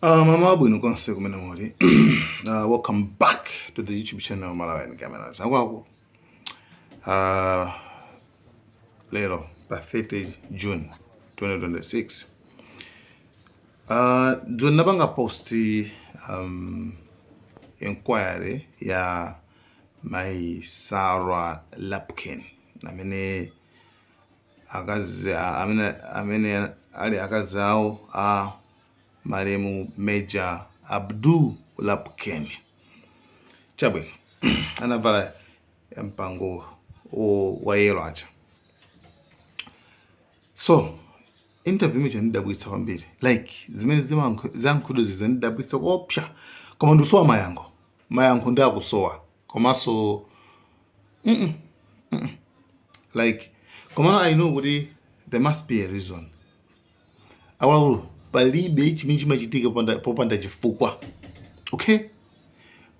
Mmawa wabwino konse kumene muli. Welcome back to the YouTube channel Malawian Cameras. Akwaku. Lero pa 30 June 2026. Dzulo ndinapanga post inquiry ya mai Sarah Lapkin amene akazi amene ali akazi awo a malemu Major Abdul Lapken. Chabwino, anavala mpango wa yellow aja. So interview imene yandidabwitsa kwambiri, like zimene zayankhulidwa zandidabwitsa koopsa, koma ndikusowa mayankho, mayankho ndi akusowa komanso like, komano I know kuti there must be a reason. Akuluakulu, palibe chimene chimachitika popanda chifukwa, okay?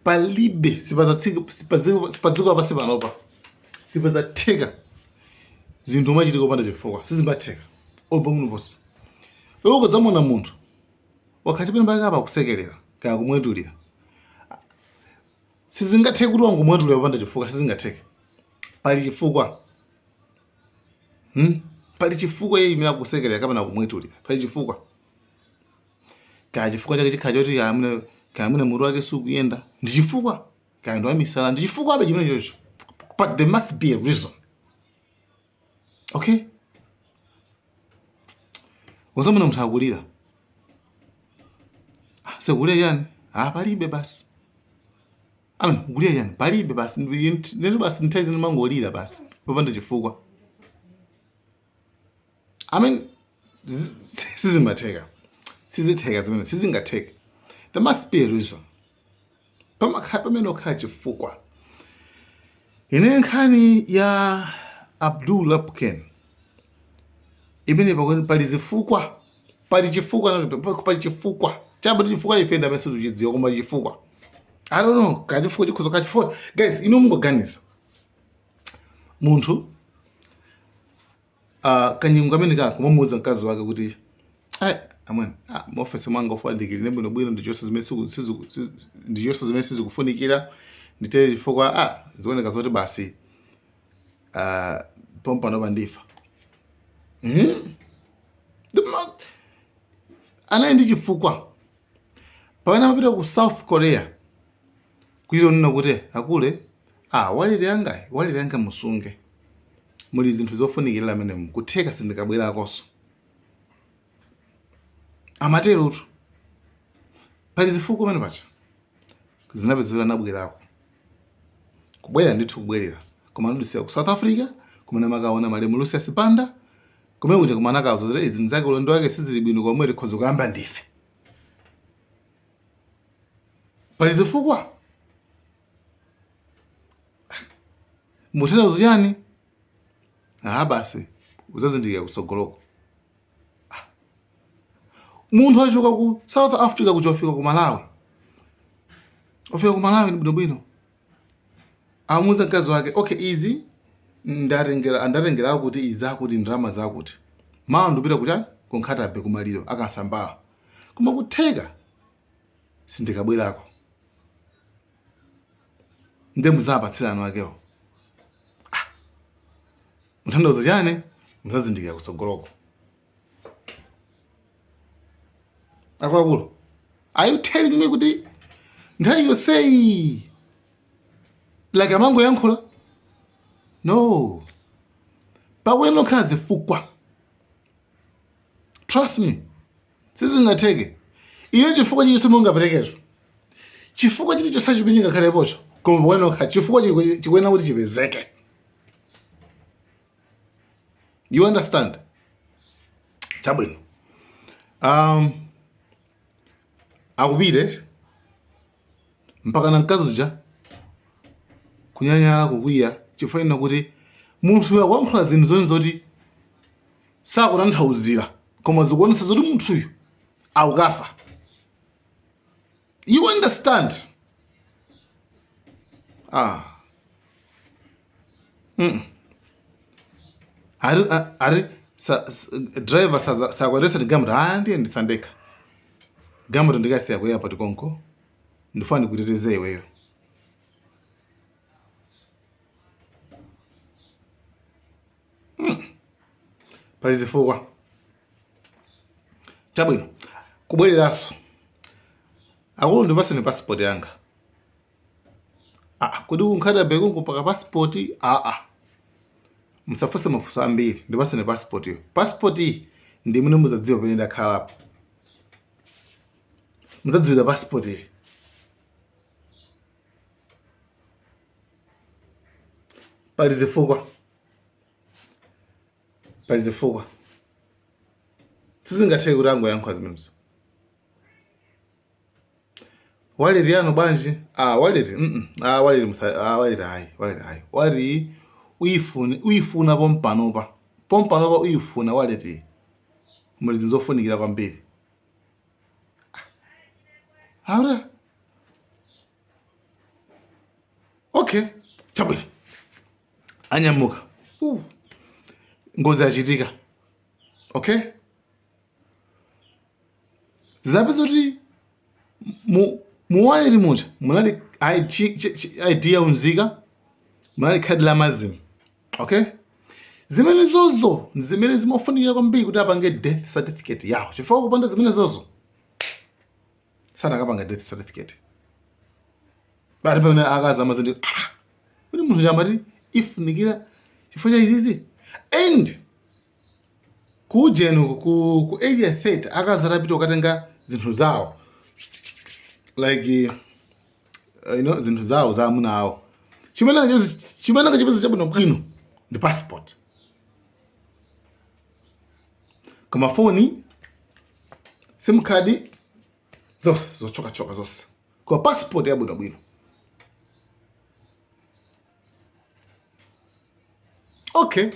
Palibe, sipadziko lapansi panopa sipazatheka zinthu umachitika popanda chifukwa, sizimatheka pang'ono ponse. Iwe ukadzamona munthu wakhala pena pake apa kusekerera kaya kumwetulira, sizingatheke kuti wangomwetulira popanda chifukwa, sizingatheke. Pali chifukwa, Pali chifukwa iye imene akusekerera kapena kumwetulira, pali chifukwa. Kaya chifukwa chake chikhala choti kaya mwina mutu wake sukuyenda, ndi chifukwa. Kaya ndi wamisala, ndi chifukwa abe chimene chocho, but there must be a reason, okay? Uzamuna munthu akulira, "Ah, sekulira chani?" "Ah, palibe basi." "Amene ukulira chani?" "Palibe basi, ndine basi, nthawi zino mangolira basi popanda chifukwa." I mean, sizimatheka, sizitheka zimene, sizingatheke. There must be a reason, pamakhala pamene okhala chifukwa. Ine nkhani ya Abdul Lapken imene pakuti pali zifukwa, pali chifukwa, pali chifukwa chabe, chifukwa ife ndamene situchidziwa, koma chifukwa, I don't know, kachifukwa chikhoza kachifukwa. Guys, inu mungoganiza munthu kanyengo kamene kaka kumamuuza mkazi wake kuti, "Ai amwene, muofesi mwanga ufuna ndicleane bwinobwino, ndichotse zimene ndichotse zimene sizikufunikira, nditere chifukwa zioneka zoti basi pompano pandifa." Anali ndi chifukwa. Pamene amapita ku South Korea kuchita kunena kuti, "Akule, wallet yangayi, wallet yanga musunge, muli zinthu zofunikirira amenemo, kutheka sindikabwerakonso." Amaterotu, pali zifukwa pamene pacha. Zinapezeka anabwerako, kubwera ndithu, kubwerera, koma anadusira ku South Africa kumene amakaona malemu Lucius Banda kumene kuja, koma anakauza kuti zinthu zake, ulendo wake sizili bwino, komwe tikhoza kuyamba ndife. Pali zifukwa. Mutanthauza chani? "Ah, basi, uzazindikira kusogoloko." Munthu achoka ku South Africa kuja, wafika ku Malawi, wafika ku Malawi ndi bwinobwino, amuuza mkazi wake, "Okay, izi ndatengera akuti, izi akuti ndalama zakuti, mawa ndipita kuchani, ku Nkhata Bay kumaliro akasambala, koma kutheka sindikabwerako, nde muzapatsira anu akewo." "Ah, mutanthauza chani?" "Muzazindikira kusogoloko." Akuluakulu, are you telling me kuti nthawi yonseyi like amangoyankhula? No, pakuyenera kukhala zifukwa. Trust me, sizingatheke. Ine chifukwa chilichonse mungaperekecho, chifukwa chilichonse chimene chingakhalepocho, koma pakuyenera kukhala chifukwa, chikuyenera kuti chipezeke. You understand? Chabwino, akupite mpaka na mkazi uja kunyanyala, kukwiya, chifukwa ina kuti munthu akuyankhula zinthu zoni zoti sakutanthauzira, koma zikuonetsa zoti munthuyu akukafa. You understand? Ah. Ari driver sakuyendetsa galimoto, ah, ndiyendetsa ndekha. Galimoto ndikasiya ku airport konko, ndifuna ndikuteteze iweyo. Pali zifukwa. Chabwino, kubwereranso, akulu, ndipaseni passport yanga. Ah, kodi ku Nkhata Bay konko mpaka passport? Ah ah, musafunse mafunso ambiri, ndipaseni passport yo. Passport iyi ndi imene muzadziwa pamene ndakhalapo, muzadziwira passport iyi. Pali zifukwa, pali zifukwa. Sizingatheke kuti angoyankhula zimenezo. Wallet yanu bwanji? Ah, wallet, Ah, wallet musa, ah, wallet ayi, wallet ayi. Wallet iyi uyifune, uyifuna pompanopa. Pompanopa uyifuna wallet iyi. Muli zinthu zofunikira kwambiri. Aura. Okay, chabwino. Anyamuka. Ngozi yachitika. Okay? Zinapeza kuti mu wallet muja munali ID ya unzika, munali khadi la MASM. Okay, zimene zozo zimene zimafunikira kwambiri kuti apange death certificate yawo, chifukwa kupanda zimene zozo sanakapanga death certificate. Bali pamene akazi amazindi, ah, kuti munthu chamati ifunikira chifukwa cha izizi. And kujeni ku Area 30 akazi atapita kukatenga zinthu zawo, like zinthu zawo za amuna awo, chimene angachipeza chabwinobwino ndi passport, koma foni, SIM card, zonse zochokachoka zonse, koma passport yabwinobwino. Okay.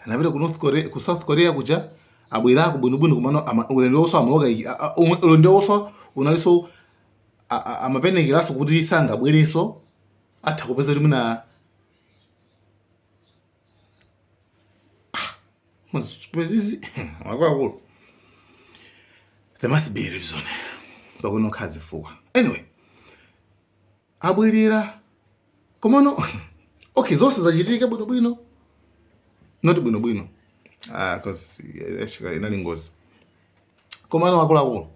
Anapita ku North Korea, ku South Korea kuja, abwerako bwinobwino, komano ulendo wonso amaoka, ulendo wonso unalinso amapenekeranso kuti sangabwerenso, atha kupeza kuti mwina mazizi akuluakulu. There must be a reason, pakuno zifukwa. Anyway, abwerera, komano okay, zonse zachitika bwinobwino, not bwinobwino, ah, cause actually inali ngozi. Komano akuluakulu,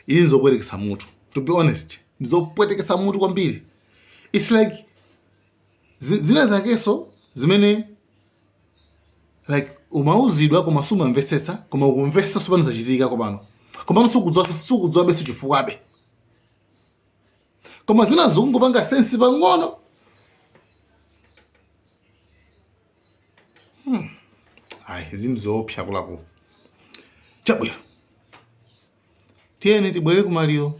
ili nzopwetekesa mutu, to be honest, ndizopwetekesa mutu kwambiri. It's like zina zakeso zimene like umauzidwa koma sumamvetsetsa, koma ukumvetsetsa sopano zachitika, komano sukudziwa beso chifukwabe, koma zina zikungopanga sense pang'ono. Ayi, zinthu zoopsa akuluakulu. Chabwino, tiyeni tibwere kumaliro.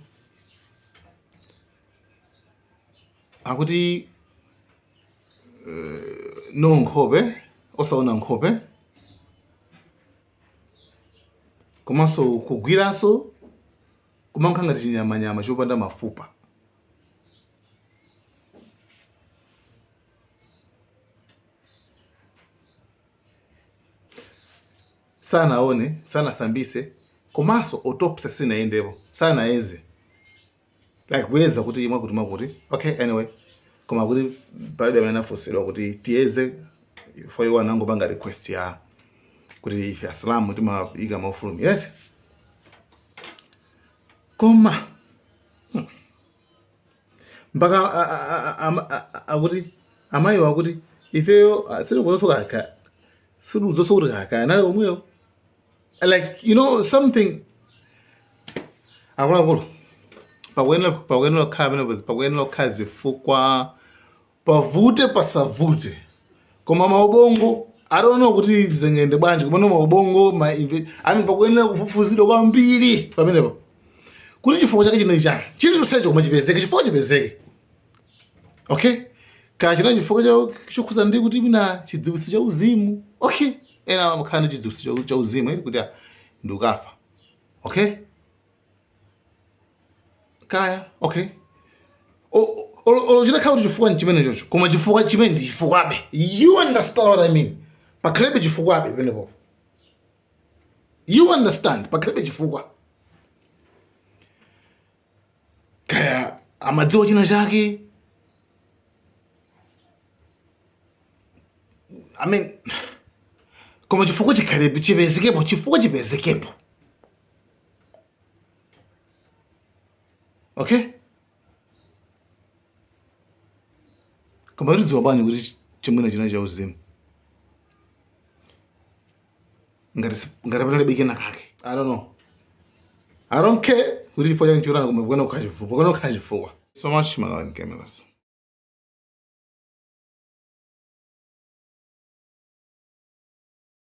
Akuti no nkhope, osaona nkhope, komanso kugwiranso kumankha ngati chinyamanyama chopanda mafupa. Sanaone, sanasambise, komanso autopsy sinayendepo, sanayeze, like kuyeza kuti mwakuti mwakuti. Okay, anyway, koma kuti palibe amene anafunsidwa kuti tiyeze, for iwo anangopanga request ya kuti ife Asilamu timayika maufulumi yet. Koma mpaka akuti amayiwo akuti ifeyo sitikuzoso kuti kaka anali omweyo, like something. Akuluakulu, pakuyenera kukhala pamenepo, pakuyenera kukhala zifukwa, pavute pasavute. Koma maubongo, I don't know kuti zingende bwanji, koma no maubongo ma I mean, pakuyenera kufufuzidwa kwambiri pamenepo kuti chifukwa chake chinali chani, chilichonsecho, koma chipezeke, chifukwa chipezeke. Okay, kaya chinali chifukwa chokhuza ndi kuti mwina chidziwitso cha uzimu. Okay, ena amakhala ndi chidziwitso cha uzimu eri kuti ah, ndi ukafa. Okay, kaya okay, olo chitakhala kuti chifukwa nchimene chocho, koma chifukwa chimene ndi chifukwabe. You understand what I mean? Pakhalebe chifukwabe penepo. You understand? Pakhalebe chifukwa. Kaya amadziwa china chake. I mean, koma chifukwa chikhale chipezekepo, chifukwa chipezekepo. Okay? Koma tidziwa bwanji kuti chimwina china cha uzimu ngati panalibe kena kake? I don't know, I don't care kuti chifukwa chake nchotani, koma pakana kukhala chifukwa, pakana kukhala chifukwa. So much Malawian Cameras.